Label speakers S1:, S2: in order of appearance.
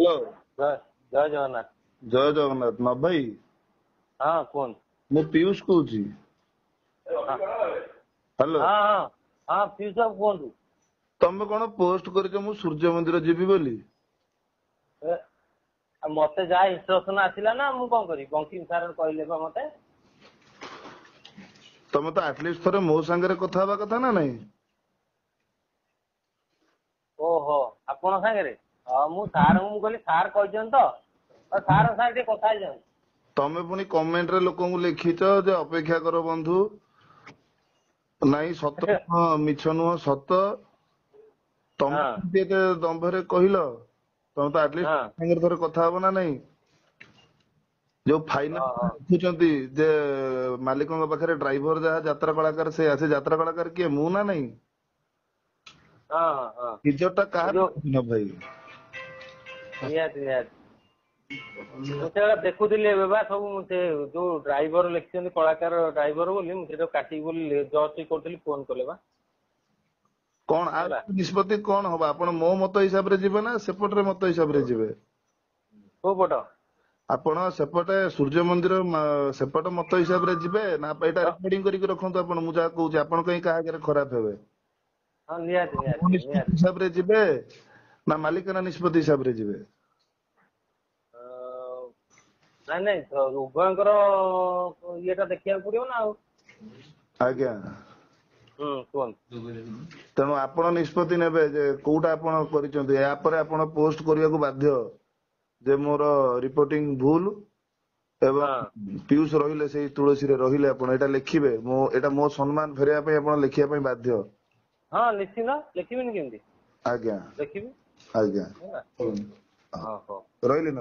S1: Hello.
S2: ଜୟ ଜୟ ଜଗନ୍ନାଥ।
S1: ଜୟ ଜଗନ୍ନାଥ ନବ ଭାଇ।
S2: ହଁ, କୁହନ୍ତୁ।
S1: ମୁଁ ପିୟୁଷ କହୁଛି। ହ୍ୟାଲୋ।
S2: ହଁ, ପିୟୁଷ ବାବୁ, କୁହନ୍ତୁ।
S1: ତମେ କଣ ପୋଷ୍ଟ କରିଛ ମୁଁ ସୂର୍ଯ୍ୟ ମନ୍ଦିର ଯିବି ବୋଲି?
S2: ଆଉ ମତେ ଯାହା ଇନଷ୍ଟ୍ରକ୍ସନ ଆସିଲା ନା, ମୁଁ କଣ କରିବି? ବଙ୍କିମ ସାର୍ କହିଲେ ବା ମତେ।
S1: ତମେ ତ ଆଟଲିଷ୍ଟ ଥରେ ମୋ ସାଙ୍ଗରେ କଥା ହବା କଥା ନା ନାଇଁ?
S2: ଓହୋ, ଆପଣ ସାଙ୍ଗରେ? ହଁ, ମୁଁ ସାର୍, ମୁଁ କହିଲି ସାର୍ କହିଛନ୍ତି ତ, ସାର୍ ସାଙ୍ଗରେ ଟିକେ କଥା ହେଇଯାଆନ୍ତୁ।
S1: ତମେ ପୁଣି କମେଣ୍ଟରେ ଲୋକଙ୍କୁ ଲେଖିଛ ଯେ ଅପେକ୍ଷା କର ବନ୍ଧୁ, ନାଇଁ ସତ ନୁହଁ, ମିଛ ନୁହଁ, ସତ। ତମେ କେମିତି ଏତେ ଦମ୍ଭରେ କହିଲ? ତମେ ତ ଆଟଲିଷ୍ଟ ସାଙ୍ଗରେ ଥରେ କଥା ହବ ନା ନାଇଁ? ଯୋଉ ଫାଇନାଲ ଲେଖୁଛନ୍ତି ଯେ ମାଲିକଙ୍କ ପାଖରେ ଡ୍ରାଇଭର ଯାହା ଯାତ୍ରା କଳାକାର ସେ, ସେ ଯାତ୍ରା କଳାକାର କିଏ, ମୁଁ ନା ନାଇଁ?
S2: ହଁ ହଁ ହଁ
S1: ଇଜ୍ଜତଟା କାହାର ଭାଇ?
S2: ନିହାତି ନିହାତି। ମୁଁ ସେଗୁଡ଼ା ଦେଖୁଥିଲି ଏବେ ବା ସବୁ। ମୁଁ ସେ ଯୋଉ ଡ୍ରାଇଭର ଲେଖିଛନ୍ତି କଳାକାର ଡ୍ରାଇଭର ବୋଲି, ମୁଁ ସେଇଟା କାଟିବି ବୋଲି ଜଷ୍ଟ କରୁଥିଲି, ଫୋନ କଲେ ବା।
S1: କଣ ଆଉ ନିଷ୍ପତ୍ତି କଣ ହବ? ଆପଣ ମୋ ମତ ହିସାବରେ ଯିବେ ନା ସେପଟରେ ମତ ହିସାବରେ ଯିବେ?
S2: କୋଉ ପଟ?
S1: ଆପଣ ସେପଟେ ସୂର୍ଯ୍ୟ ମନ୍ଦିର ସେପଟ ମତ ହିସାବରେ ଯିବେ ନା? ଏଇଟା ରେକର୍ଡିଂ କରିକି ରଖନ୍ତୁ ଆପଣ, ମୁଁ ଯାହା କହୁଛି, ଆପଣ କାହିଁ କାହା ଆଗରେ ଖରାପ ହେବେ।
S2: ହଁ, ନିହାତି ନିହାତି ନିହାତି।
S1: ହିସାବରେ ଯିବେ ନା ମାଲିକାନା ନିଷ୍ପତ୍ତି ହିସାବରେ ଯିବେ?
S2: ନାଇଁ ନାଇଁ, ଉଭୟଙ୍କର ଇଏଟା ଦେଖିବାକୁ ପଡିବ ନା ଆଉ।
S1: ଆଜ୍ଞା।
S2: କୁହନ୍ତୁ।
S1: ତେଣୁ ଆପଣ ନିଷ୍ପତ୍ତି ନେବେ ଯେ କୋଉଟା ଆପଣ କରିଛନ୍ତି। ୟା ପରେ ଆପଣ ପୋଷ୍ଟ କରିବାକୁ ବାଧ୍ୟ ଯେ ମୋର ରିପୋର୍ଟିଂ ଭୁଲ ଏବଂ ପିୟୁଷ ରହିଲେ ସେଇ ତୁଳସୀରେ ରହିଲେ। ଆପଣ ଏଇଟା ଲେଖିବେ, ମୋ ଏଇଟା ମୋ ସମ୍ମାନ ଫେରିବା ପାଇଁ ଆପଣ ଲେଖିବା ପାଇଁ ବାଧ୍ୟ।
S2: ହଁ, ନିଶ୍ଚିନ୍ତ। ଲେଖିବିନି କେମିତି?
S1: ଆଜ୍ଞା।
S2: ଲେଖିବି।
S1: ଆଜ୍ଞା, ରହିଲି।